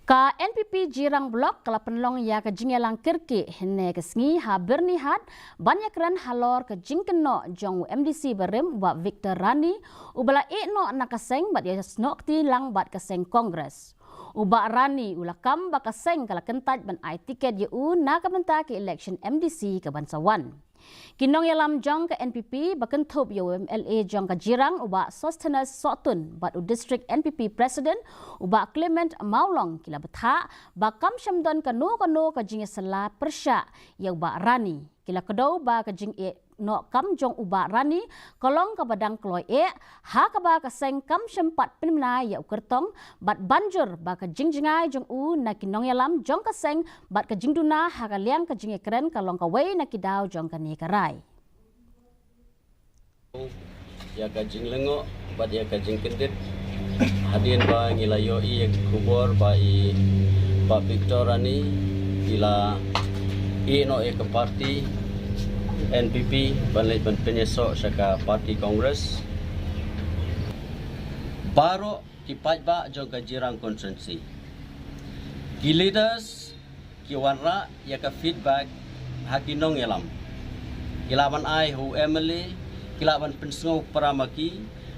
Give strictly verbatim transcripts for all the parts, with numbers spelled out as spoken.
Ka N P P Jirang Block ka la pynlong ïa ka jingïalang kyrkieh hynne ka sngi ha Byrnihat ban ïakren halor ka jingkynnoh jong u M D C barim Bah Victor Rani, uba la ïeh noh na ka seng bad ïasnoh kti lang bad ka seng Congress. U Bah Rani u la kam ba ka seng ka la kyntait ban ai tiket ïa u na ka bynta ka election M D C ka ban sa wan. Ki nongïalam jong ka N P P ba kynthup ïa u M L A jong ka Jirang u Bah Sosthenes Sohtun bad u District N P P President u Bah Clement Mawlong ki la bthah ba kam shym don kano kano ka jingïasylla pyrshah ïa u Bah Rani. Ki la kdew ba ka jingïeh noh kam jong u Bah Rani ka long kaba dang kloi eh, ha kaba ka seng kam shym pat pynmynai ïa u kyrtong bad ban jur ba ka jingjngai jong u na ki nongïalam jong ka seng bad ka jingduna ha ka liang ka jingïakren ka long kawei na ki daw jong kane ka rai. Ïa ka jinglyngngoh bad ïa ka jingkyndit hadien ba ngi la ïohi ïa ka khubor ba i Bah Victor Rani i la ïeh noh ïa ka party N P P ban leit ban pynïasoh sha ka party Congress. Baroh ki paidbah jong ka Jirang constituency, ki leaders ki wanrah ïa ka feedback ha ki nongïalam. Ki lah ban ai ha u M L A, ki lah ban pynsngew para ma ki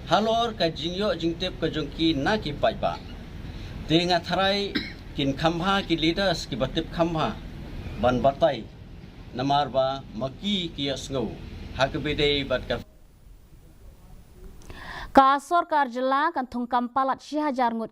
halor ka jingïoh jingtip ka jong ki na ki paidbah. Te nga tharai kin kham bha ki leaders kiba tip kham bha ban batai, namar ba ma ki ki ïohsngew ha kaba ïadei bad ka Ka sorkar jylla kan thung kam palat shi hajar ngut